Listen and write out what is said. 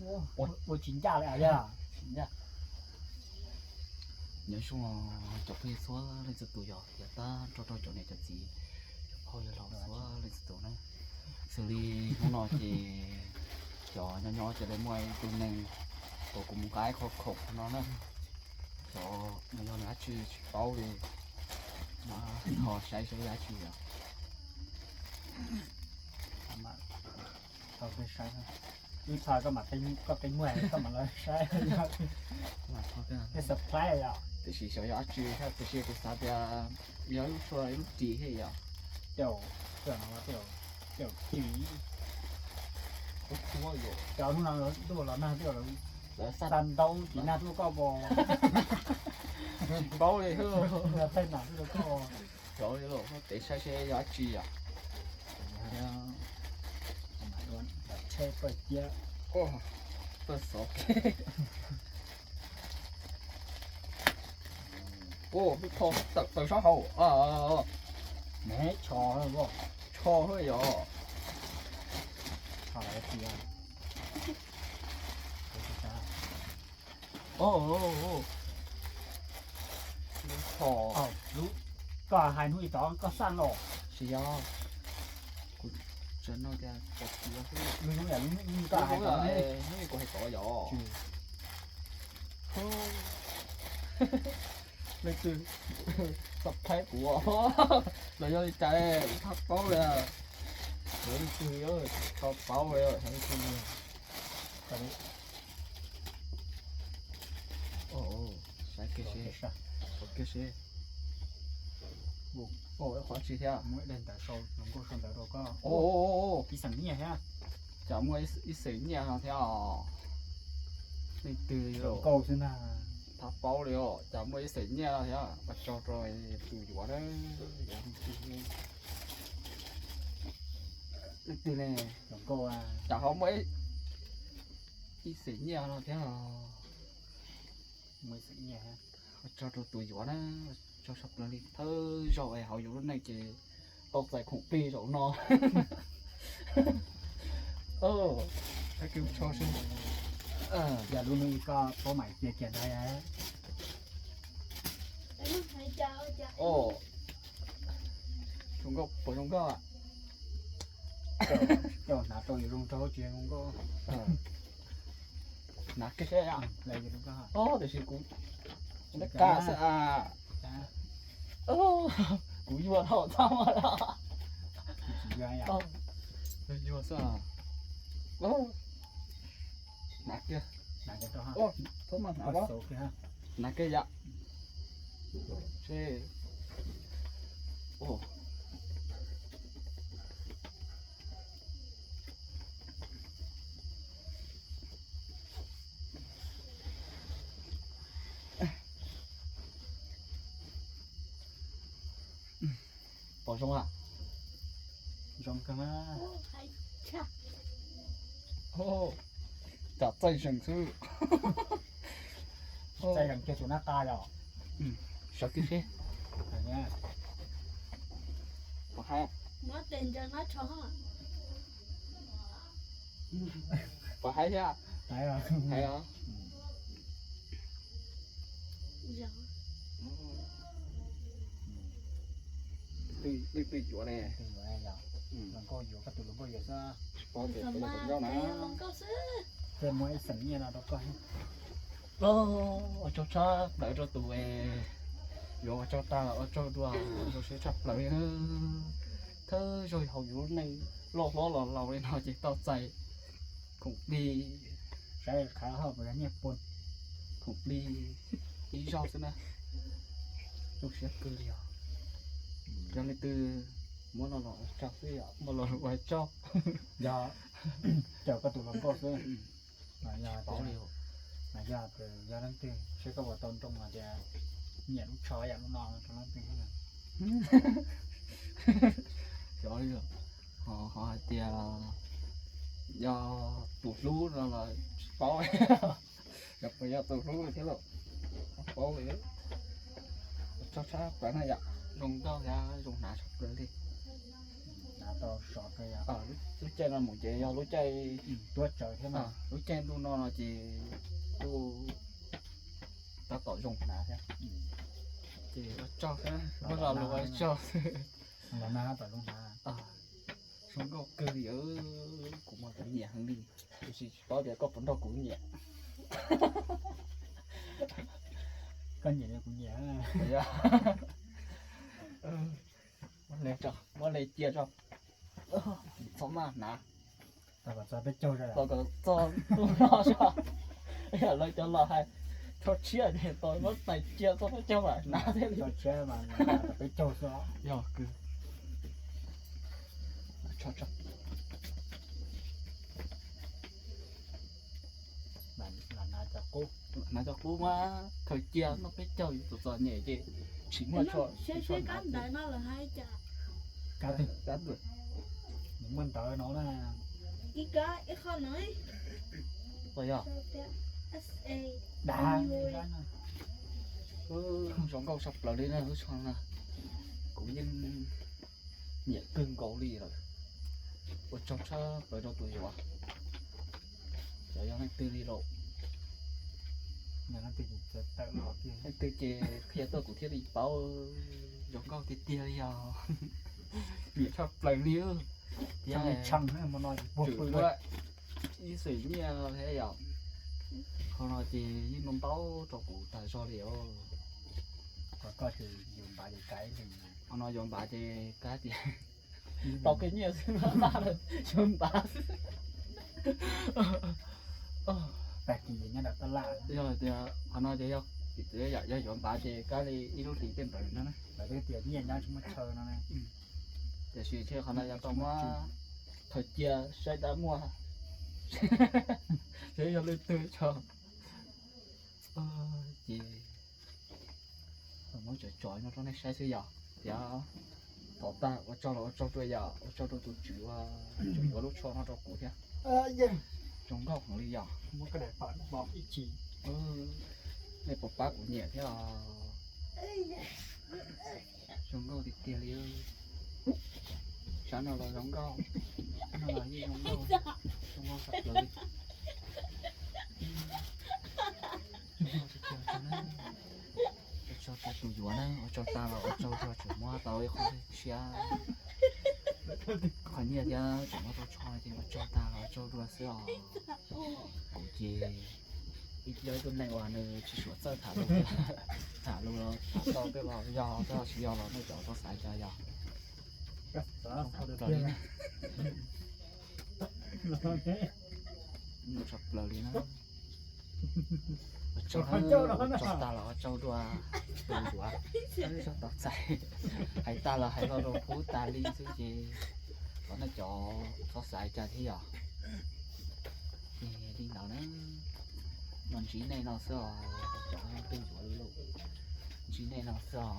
Ua tsis ncaj li yog. Nyob zoo cov phooj ywg txhua leej txhua tus, yog tias tag nrho rau cov niam cov txiv, cov phooj ywg laus txhua leej txhua tus na. Xws li hnub no ces cov nyob nyob ces lawv muaj ib tug neeg uas kuv mus nqa ib qho khoom no na. Cov no yog nws dab tsi tsis paub li, ho saib saib yog dab tsi os. Ib pha koj mam, koj peb muag koj mam los saib. Supply yom. Tiam sis xyov yog dab tsi thiab, tiam sis kuv xav tias yog ib lub tshuaj ib lub ris thiab yom. Cov hnub no tuaj los nag tuaj lawv xa ntaub ces nag tuaj koj pom. Tsis paub li. Thaij nam tuaj rau koj. Rau li los peb saib seb yog dab tsi yom. Tsheb pawg ciab, pawg xov. Ua lub tho tawm plaws sab hauv. Tsho, tsho hwb yom. Lub tsho. Koj hais hnub ib tod koj xaj los. Tsis yog, kuv tsuas nug tias, hnub ib kuv hais tod yom. Leej twg txhom thaib kuv los yog li cas, tsis paub li. Yog leej twg, tsis paub li, yog leej twg. Saib kiag seb, kiag seb. Qhov tsi thiab. Ib xeem nyiaj thiab. Cas muaj ib xeem nyiaj no thiab os. Leej twg, tsis paub li os, cas muaj ib xeem nyiaj no thiab, ua tsaug rau tus yuav na. Leej twg ne? Cas ho muaj ib xeem nyiaj no thiab. Ua tsaug rau tus yuav na, ua tsaug tshaj plaws li. Thawj zaug es hauv yus lub neej ces tau txais khoom plig zaum no. Yog lub neej koj paub mam cia kiag ntag. Zoo nkauj puas zoo nkauj? Coj hnav rau yuav zoo nraug tsis zoo nkauj. Hnav kiag seb. Tiam sis kuv, kuv nab ka xwb a. Kuv yuag dhau txaj muag lawm. Yuag xwb. Hnav kiag. Hnav kiag yom. Pom zoo a? Zoo kawg mas. Tsam txaij zeeg xwb. Txaij zeeg kiag tus nab qa yom. Sawv kiag seb. Pom hais. Pom hais thiab. Hais os. Leej twg yuav ne? Hluas nkauj yuav, koj tus hluas nkauj yuav xwb. Tsis paub tias puas yog tus nkauj na. Muaj ib xeem nyiaj no rau koj. Ua tsaug tshaj plaws rau tus yuav, ua tsaug tag los ua tsaug dua, ua tsaug siab tshaj plaws li na. Thawj zaug hauv yus lub neej loj hlob los laus li no ces tau txais khoom plig, saib qhov hauj puas yog nyiaj pun, khoom plig ib zaug xwb na. Zoo siab kawg li os. Yog leej twg muab no los ua tsaug xwb, muab los ua tsaug. Yog, caum koj tus hluas nkauj xwb. Yog, yog leej twg saib koj puas tau nroo hais tias nyiam lub tsho yam lub no rau leej twg. Xyov li, ho hais tias yog tus hlub no los tsis paub, yog puas yog tus hlub thiab los tsis paub li. Tsaug tshaj plaws na yom, zoo nkauj thiab zoo hnav tshaj plaws li. Lub caij no mus ces yog lub caij, lub caij ntuj no no ces kuj tab tom zoo hnav thiab. Ces ua tsaug, muab lo lus ua tsaug. Zoo nkauj kawg li, kuv mas kuv nyiam heev li, tiam sis tsis paub tias koj puas nrog kuv nyiam. Koj nyiam li kuv nyiam. Muab le cia tso, txhob maj hnav. Tau kom txog peb caug, tau kom txog ntu no tso. Lawv cov los hais tso tshiab ces tau muab tais cia txog peb caug mam hnav thiaj li. Tso tshiab mas peb caug xwb. Yog kawg. Hnav cov qub mas khaws cia noj peb caug yus txom txom nyem ces tsis muaj tsho. Kab twg? Nws muaj ntawv no na. Yog. Zoo nkauj tshaj plaws li na lub tsho na. Kuv yeej nyiam kawg nkaus li lawm. Ua tsaug tshaj plaws rau tus yuav. Cov yog leej twg li los, leej twg ces qhia tuaj kuv thiaj li paub. Zoo nkauj tiag tiag li os. Nyiam tshaj plaws li. Tias tswm ua ib xwm nyiaj thiab yom. Qhov no ces yeej ntau ntau rau kuv tas zog li os. Qhov no yuav npav ces kav tias tau kev nyiaj xwb no, yuav npav xwb. Yog tias qhov no ces yog, yog yuav npav ces kav li ib lub hlis tej ntawd no na. Tiam sis qhov no yog tau muab khaws cia saib dab muaj, saib yog leej twg tso. Ces muab tso tso no rau nej saib xwb yom. Thiab thov tag ua tsaug los ua tsaug rau yom, ua tsaug rau tus tswv uas yuav lub tsho no rau kuv thiab. Zoo nkauj heev li yom. Nej puas pab kuv nyiam thiab os. Zoo nkauj tiag tiag li. Sab no los zoo nkauj, sab no los yeej zoo nkauj, zoo nkauj sab plaws li. Ua tsaug rau tus yuav na, ua tsaug tag los ua tsaug dua, tseem muab tau ib qho tshiab, qhov nyiaj thiab tseem muab tau tsho ces ua tsaug tag los ua tsaug dua xwb os. Kuv ces yog ib tug neeg uas nws tsis suav txawj tham lus, tham lus los tham tau tej los yog, tej los tsis yog los nej cov txhob xav cas yog. Ua tsaug plaws li na. Ua tsaug, ua tsaug tag los ua tsaug dua tus yuav. Txhob tau txais, hais tag los hais lo lus pub tas li xwb ces thov nej cov txhob xav cas thiab yom. Ces li ntawd na, los ntsib nej no xwb os, cov twj yuav li lus, ntsib nej no xwb os.